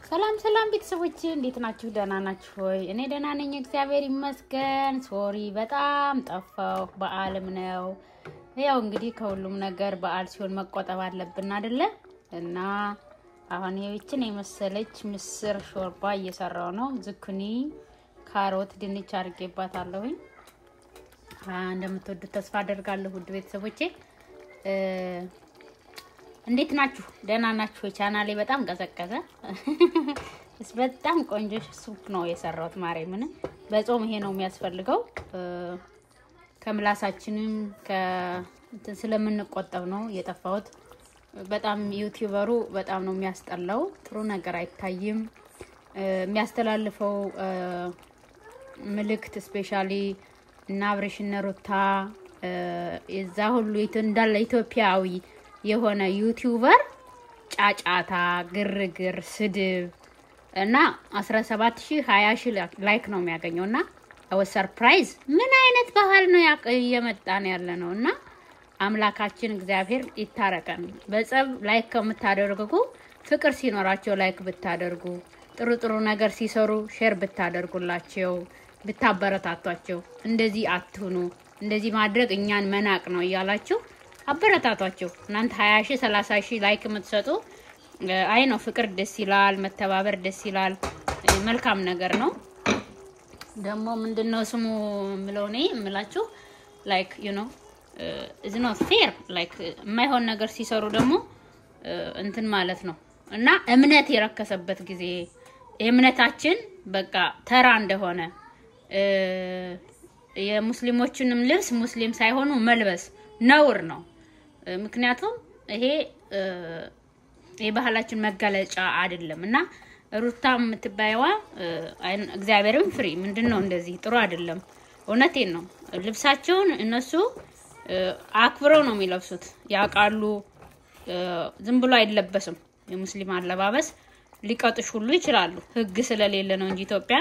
ሰላም ሰላም ቤተሰቦች፣ እንዴት ናችሁ? ደህና ናችሁ ወይ? እኔ ደህና ነኝ፣ እግዚአብሔር ይመስገን። Sorry በጣም ጠፋሁ። በዓልም ነው። ያው እንግዲህ ከሁሉም ነገር በዓል ሲሆን መቆጠብ አለብን አይደለ? እና አሁን ይህችን የመሰለች ምስር ሾርባ እየሰራው ነው። ዝኩኒ፣ ካሮት፣ ድንች አድርጌባታለሁኝ። እንደምትወዱት ተስፋ አደርጋለሁ ውድ ቤተሰቦቼ። እንዴት ናችሁ? ደህና ናችሁ? ቻናሌ በጣም ቀዘቀዘ። በጣም ቆንጆ soup ነው የሰራሁት። ማርያምን በጾም ይሄ ነው የሚያስፈልገው። ከምላሳችንም ከእንትን ስለምንቆጠብ ነው የጠፋሁት። በጣም YouTuber ኡ በጣም ነው የሚያስጠላው። ጥሩ ነገር አይታይም። የሚያስተላልፈው ምልክት especially እና አብርሽ እነ ሩታ የዛ ሁሉ እንዳለ ኢትዮጵያዊ የሆነ YouTuber ጫጫታ፣ ግርግር፣ ስድብ እና 17 ሺህ 20 ሺህ like ነው የሚያገኘው። እና I was surprised፣ ምን አይነት ባህል ነው እየመጣ ነው ያለ ነው? እና አምላካችን እግዚአብሔር ይታረቀን። በጸብ like ከምታደርጉ ፍቅር ሲኖራቸው like ብታደርጉ፣ ጥሩ ጥሩ ነገር ሲሰሩ share ብታደርጉላቸው፣ ብታበረታቷቸው፣ እንደዚህ አትሁኑ፣ እንደዚህ ማድረግ እኛን መናቅ ነው እያላችሁ አበረታቷቸው። እናንተ 20 ሺህ 30 ሺህ like የምትሰጡ፣ አይ ነው ፍቅር ደስ ይላል፣ መተባበር ደስ ይላል፣ መልካም ነገር ነው። ደግሞ ምንድነው ስሙ የምለው እኔ የምላችሁ like it's not fair፣ like የማይሆን ነገር ሲሰሩ ደግሞ እንትን ማለት ነው። እና እምነት የረከሰበት ጊዜ፣ እምነታችን በቃ ተራ እንደሆነ፣ የሙስሊሞችንም ልብስ ሙስሊም ሳይሆኑ መልበስ ነውር ነው። ምክንያቱም ይሄ የባህላችን መገለጫ አይደለም። እና ሩታ የምትባየዋ እግዚአብሔርን ፍሪ። ምንድን ነው እንደዚህ? ጥሩ አይደለም። እውነቴን ነው። ልብሳቸውን እነሱ አክብረው ነው የሚለብሱት፣ ያውቃሉ። ዝም ብሎ አይለበስም። የሙስሊም አለባበስ ሊቀጡሽ ሁሉ ይችላሉ። ህግ ስለሌለ ነው እንጂ ኢትዮጵያ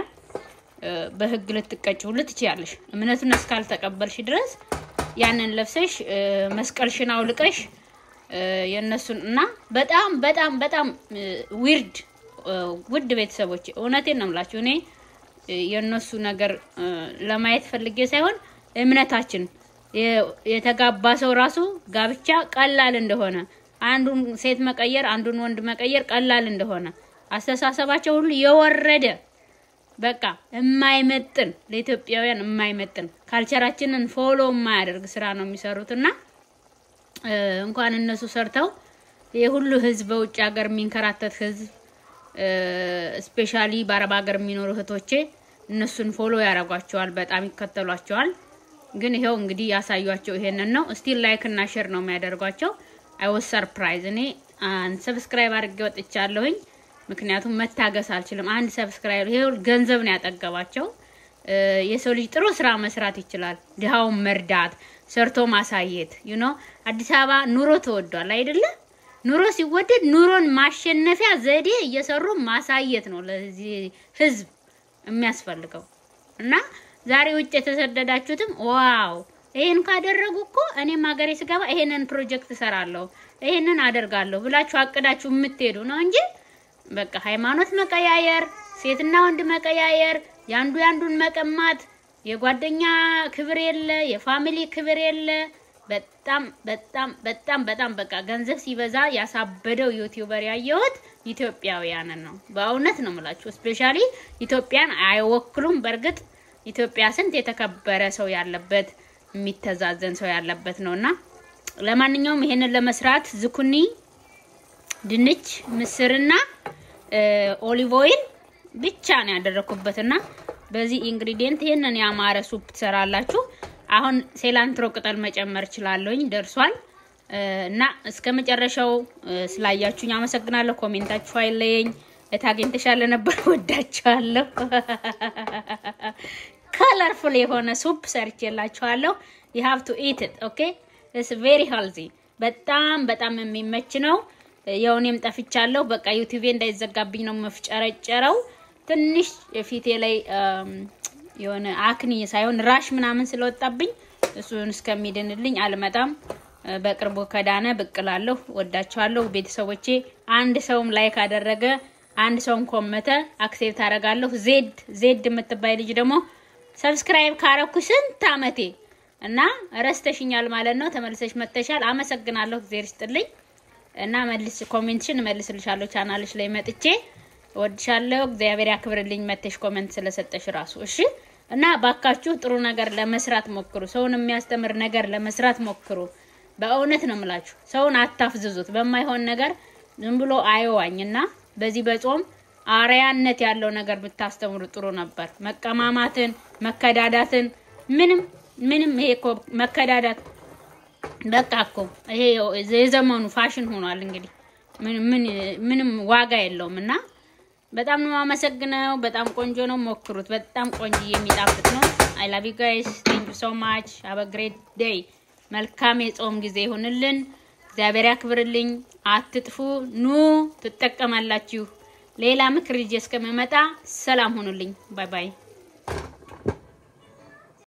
በህግ ልትቀጭ ሁሉ ትችያለሽ። እምነቱን እስካልተቀበልሽ ድረስ ያንን ለብሰሽ መስቀልሽን አውልቀሽ የእነሱን እና በጣም በጣም በጣም weird። ውድ ቤተሰቦች፣ እውነቴን ነው የምላችሁ። እኔ የእነሱ ነገር ለማየት ፈልጌ ሳይሆን እምነታችን የተጋባ ሰው ራሱ ጋብቻ ቀላል እንደሆነ፣ አንዱን ሴት መቀየር አንዱን ወንድ መቀየር ቀላል እንደሆነ፣ አስተሳሰባቸው ሁሉ የወረደ፣ በቃ የማይመጥን፣ ለኢትዮጵያውያን የማይመጥን፣ culture ኣችንን follow የማያደርግ ስራ ነው የሚሰሩት። እና እንኳን እነሱ ሰርተው የሁሉ ህዝብ፣ በውጭ ሀገር የሚንከራተት ህዝብ፣ especially በአረብ ሀገር የሚኖሩ እህቶቼ እነሱን follow ያደርጓቸዋል፣ በጣም ይከተሏቸዋል። ግን ይኸው እንግዲህ ያሳዩቸው ይሄንን ነው። Still like እና share ነው የሚያደርጓቸው። I was surprised። እኔ unsubscribe አድርጌ ወጥቻለሁኝ። ምክንያቱም መታገስ አልችልም። አንድ subscribe ይሄው ገንዘብ ነው ያጠገባቸው። የሰው ልጅ ጥሩ ስራ መስራት ይችላል። ድሃውን መርዳት፣ ሰርቶ ማሳየት። አዲስ አበባ ኑሮ ተወዷል አይደለ? ኑሮ ሲወደድ ኑሮን ማሸነፊያ ዘዴ እየሰሩ ማሳየት ነው ለዚህ ህዝብ የሚያስፈልገው። እና ዛሬ ውጭ የተሰደዳችሁትም wow፣ ይሄን ካደረጉ እኮ እኔም ሀገሬ ስገባ ይሄንን ፕሮጀክት እሰራለሁ፣ ይሄንን አደርጋለሁ ብላችሁ አቅዳችሁ የምትሄዱ ነው እንጂ በቃ ሃይማኖት መቀያየር፣ ሴትና ወንድ መቀያየር፣ ያንዱ ያንዱን መቀማት፣ የጓደኛ ክብር የለ፣ የ family ክብር የለ። በጣም በጣም በጣም በጣም በቃ ገንዘብ ሲበዛ ያሳበደው YouTuber ያየሁት ኢትዮጵያውያንን ነው። በእውነት ነው የምላችሁ። Especially ኢትዮጵያን አይወክሉም። በእርግጥ ኢትዮጵያ ስንት የተከበረ ሰው ያለበት፣ የሚተዛዘን ሰው ያለበት ነው። እና ለማንኛውም ይሄንን ለመስራት ዝኩኒ፣ ድንች፣ ምስርና olive oil ብቻ ነው ያደረኩበትና በዚህ ingredient ይሄንን ያማረ soup ትሰራላችሁ። አሁን cilantro ቅጠል መጨመር እችላለሁኝ፣ ደርሷል። እና እስከ መጨረሻው ስላያችሁኝ አመሰግናለሁ። Comment ኣችሁ አይለየኝ። እታገኝተሻለ ነበር። ወዳችኋለሁ። Colorful የሆነ soup ሰርቼላችኋለሁ። You have to eat it, okay? It's very healthy። በጣም በጣም የሚመች ነው። ያው እኔም ጠፍቻለሁ። በቃ YouTube ኤ እንዳይዘጋብኝ ነው መፍጨረጨረው። ትንሽ ፊቴ ላይ የሆነ acne ሳይሆን rash ምናምን ስለወጣብኝ እሱን እስከሚድንልኝ አልመጣም። በቅርቡ ከዳነ ብቅ እላለሁ። ወዳችኋለሁ ቤተሰቦቼ። አንድ ሰውም like አደረገ አንድ ሰውን ኮመተ accept አደርጋለሁ። ዜድ ዜድ የምትባይ ልጅ ደግሞ subscribe ካረኩ ስንት አመቴ እና ረስተሽኛል ማለት ነው። ተመልሰሽ መጥተሻል። አመሰግናለሁ። እግዚአብሔር ይስጥልኝ። እና መልስ comment ሽን እመልስልሻለሁ ቻናልሽ ላይ መጥቼ። እወድሻለሁ። እግዚአብሔር ያክብርልኝ መተሽ comment ስለሰጠሽ ራሱ። እሺ፣ እና ባካችሁ ጥሩ ነገር ለመስራት ሞክሩ። ሰውን የሚያስተምር ነገር ለመስራት ሞክሩ። በእውነት ነው የምላችሁ። ሰውን አታፍዝዙት በማይሆን ነገር፣ ዝም ብሎ አይዋኝ። እና በዚህ በጾም አርያነት ያለው ነገር ብታስተምሩ ጥሩ ነበር። መቀማማትን፣ መከዳዳትን ምንም ምንም፣ ይሄ እኮ መከዳዳት በቃ እኮ ይሄ የዘመኑ ፋሽን ሆኗል። እንግዲህ ምንም ዋጋ የለውም። እና በጣም ነው የማመሰግነው። በጣም ቆንጆ ነው፣ ሞክሩት። በጣም ቆንጆ የሚጣፍጥ ነው። I love you guys, thank you so much, have a great day። መልካም የጾም ጊዜ ይሁንልን። እግዚአብሔር ያክብርልኝ። አትጥፉ፣ ኑ ትጠቀማላችሁ። ሌላ ምክር ይዤ እስከምመጣ ሰላም ሁኑልኝ። Bye bye።